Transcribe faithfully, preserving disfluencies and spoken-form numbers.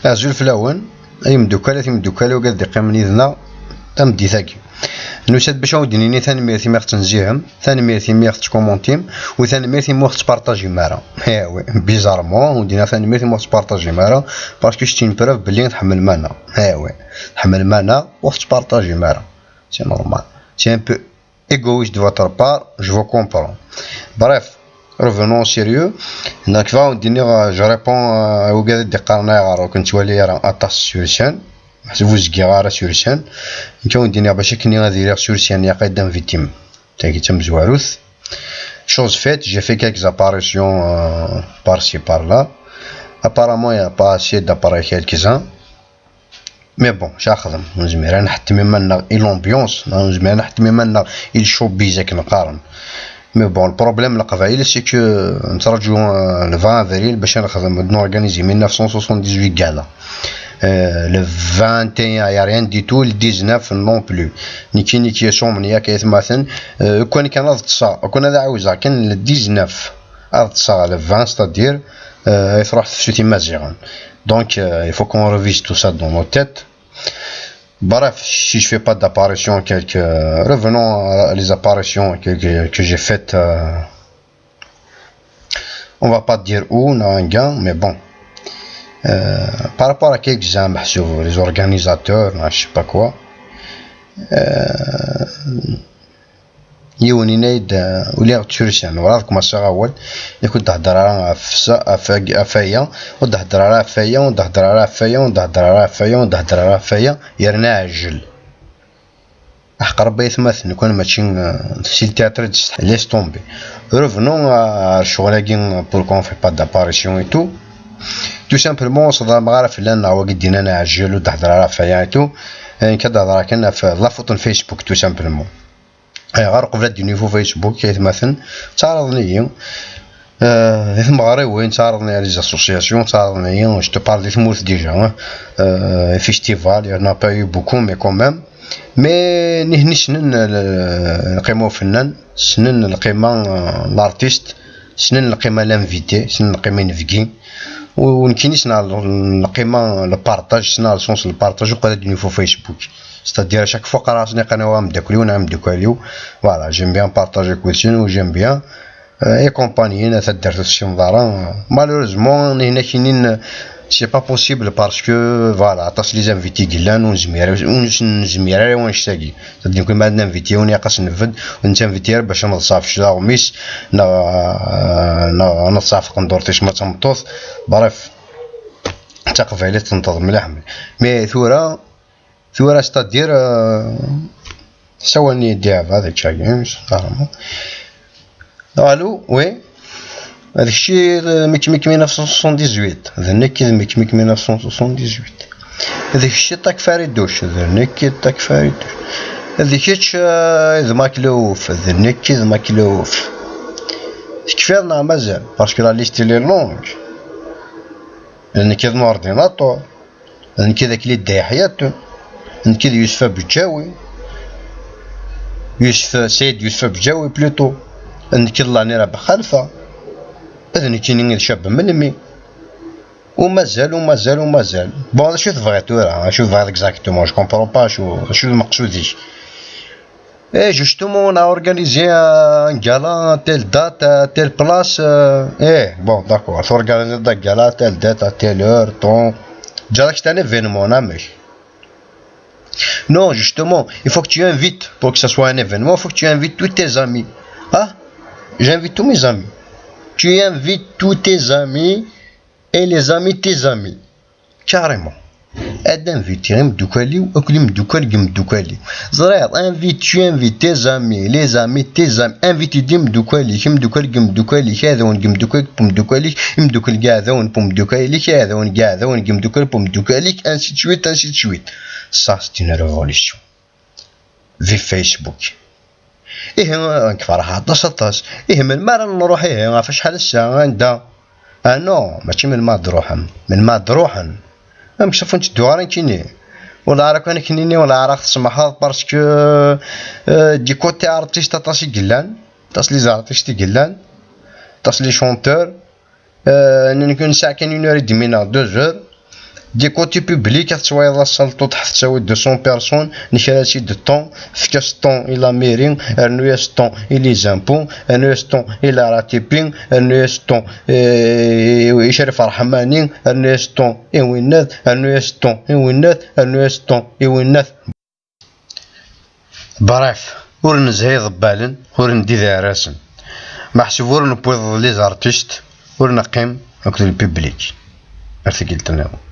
Azul fell-awen, ay imeddukal, ay timeddukal, wigad d-iqqimen yid-neɣ tameddit-agi. Nusa-d bac ad wen-d-nini tanemmirt imi ɣ-tettnezzihem, tanemmirt imi ɣ-tettkumuntim, u tanemmirt imi ur ɣ-tettpartajim ara. Eh oui, bizarrement, ur d-nniɣ tanemmirt imi ur ɣ-tettpartajim ara, parce que c'est une preuve belli tḥemmlem-aneɣ. Eh oui, tḥemmlem-aneɣ, ur ɣ-tettpartajim ara. C'est normal. C'est un peu égoïste de votre part, je vous comprends. Bref, revenons au sérieux. Donc, va, on dit, euh, je réponds, euh, à wigad i d-iqqaren ayɣer ur ken-ttwali ara aṭas sur scène. Ḥseb ur zgiɣ ara sur scène. Nekk, on dit, bac akken ad iliɣ sur scène, ilaq ad d-invitimt. Tagi d tamezwarut. Chose faite, j'ai fait quelques apparitions, euh, par-ci, par-là. Apparemment, il n'y a pas assez d'appareils quelques-uns. Mais bon, acu ara nexdem, ur nezmir ara ad nḥettem iman-nneɣ i l'ambiance, neɣ ur nezmir ara ad nḥettem iman-nneɣ i le showbiz akken qqaren. Mais bon, le problème, Leqbayel, c'est que nettraǧu, euh, le vingt avril bac ad nexdem, ad norganizi mille neuf cent soixante-dix-huit gala. Euh, le vingt et un, y a rien du tout, le dix-neuf non plus. Nekkini, nekk, Yasuɛ Umenya, akka, aytmaten, euh, lukan kan ad ṭṭseɣ, lukan ad ɛawzeɣ kan le dix-neuf, ad ṭṭseɣ le vingt, c'est-à-dire, euh, ay truḥ tefsut Imaziɣen. Donc, euh, il faut qu'on revise tout ça dans nos têtes. Bref, si je fais pas d'apparition, quelques, revenons à les apparitions que, que, que j'ai faites, euh, on va pas dire où, non, un gars, mais bon. Euh, par rapport à quelques-uns, محسوب les organisateurs, non, je sais pas quoi. Euh, Yiwen yenna-yi-d, euh, uliɣ-d sur scène, werɛad kmaṣiɣ awal, yak ur d-hedder ara ɣef sa-, ɣef ag-, ɣef aya, ur d-hedder ara ɣef aya, ur d-hedder ara ɣef aya, ur d-hedder ara ɣef aya, ur d-hedder ara ɣef aya, yerna ɛjel. Aḥeqq Rebbi aytmaten, lukan mačči, euh, si le théâtre i d-setḥa, laisse tomber. Revenons à, à ccɣel-agi, pourquoi on fait pas d'apparition et tout. Tout simplement, ur sḍelmeɣ ara fell-aneɣ wagi d-yennan ɛjel, ur d-hedder ara ɣef aya et tout. Nekk ad d-hedreɣ kan ɣef la faute n Facebook, tout simplement. Ayɣer? Qbel ad d-inifu Facebook, aytmaten, ttɛaraḍen-iyi, euh, di tmeɣriwin, ttɛaraḍen-iyi les associations, ttɛaraḍen-iyi, je te parle di tmurt déjà, hein, euh, festival, il y en a pas eu beaucoup, mais quand même. Mais nihni ssnen l-, lqima ufennan, ssnen lqima, euh, l'artiste, ssnen lqima l'invité, ssnen lqima inebgi. U, u nekkini ssneɣ l-, lqima, le partage, ssneɣ le sens le partage, uqbel ad d-inifu Facebook. C'est-à-dire, à chaque fois, qqareɣ-asen i qanwa ameddakel-iw neɣ ameddakel-iw. Voilà, j'aime bien partager avec vous, j'aime bien, euh, accompagner taddart ur tessinḍ ara. Malheureusement, nihna kinin, c'est pas possible parce que, voilà, aṭas les invités i yellan, ur nezmir, ur nezmir ara i wannect-agi. C'est-à-dire, nekkni ma ad ninviti yiwen, ilaq ad s-nbedd, ur nettinviti ara bac ad neḍṣa ɣef cclaɣem-is, neɣ, euh, neɣ ad neḍṣa ɣef tqendurt-is ma d tameṭṭut. Bref, d taqbaylit tenṭeḍ mliḥ, mliḥ. Mais tura, tura, c'est-à-dire, euh, sawalen-iyi-d iɛba d ččagi, carrément. Allô, oui. D kečč i d Mekmek mille neuf cent soixante-dix-huit. D nekk i d Mekmek mille neuf cent soixante-dix-huit. D kečč i d Takfariduc. D nekk i d Takfariduc. D kečč, euh, i d Maklouf. D nekk i d Maklouf. Tekfiḍ neɣ mazal? Parce que la liste, elle est longue. D nekk i d Nordinator. D nekk i d Akli Dda Yeḥya Tun. D nekk i d Yusef Abeǧǧawi. Yusef, Sayed Yusef Abeǧǧawi, plutôt. D nekk i d Lani Rabeḥ Xalfa. D nekkini i d Cab Melmi. U mazal, u mazal, u mazal. Bon, d acu tebɣiḍ tura? D acu tebɣiḍ exactement? Je comprends pas, acu, acu d lmeqsud-ik? Eh, justement, on a organisé un gala à telle date, à telle place, euh, eh, bon, d'accord. T'organises un gala à telle date, à telle heure, temps. Déjà, c'est un événement, non, mais. Non, justement, il faut que tu invites, pour que ce soit un événement, il faut que tu invites tous tes amis. Hein? J'invite tous mes amis. Tu invites tous tes amis et les amis de tes amis. Carrément. Ad invitiɣ imeddukal-iw akked imeddukal n yimeddukal-iw. Ẓriɣ, invite, tu invites tes amis, les amis de tes amis. Invite-d imeddukal-ik, imeddukal n yimeddukal-ik, iɛdawen n yimeddukal n yimeddukal-ik, imeddukal n yiɛdawen n yimeddukal-ik, iɛdawen n yiɛdawen n yimeddukal n yimeddukal-ik, ainsi de suite, ainsi de suite. Ça, c'est une révolution. Vive Facebook. Ihi, nekk ferḥeɣ aṭas, aṭas. Ihi, melmi ara nruḥ, ihi, ɣef acḥal ssaɛa, anda? Ah non, mačči melmi ad d-ruḥem. Melmi ad d-ruḥen? Amek safu netteddu ara nekkini? Wala ara kan akken-nni, wala ara ɣ-tsemḥeḍ, parce que, euh, du côté artiste aṭas i yellan, aṭas les artistes i yellan, aṭas les chanteurs, euh, nekk nesɛa kan une heure et demie neɣ deux heures. Des côtés publics, ad tettwayeḍ asalṭuṭ, ḥa tettawi deux cents personnes, nekra-tt-id ton, efk-as ton i la mairie, rnu-as ton i les impôts, rnu-as ton i la R A T P, rnu-as ton eh, i Crif Rḥmani, rnu-as ton i winnat, rnu-as ton i winnat, rnu-as ton i winnat. Bref, ur nezhi iḍebbalen, ur ndi d iɛrasen. Meḥsub ur newwiḍ les artistes, ur neqqim akked le public. Ar tikkelt nniḍen.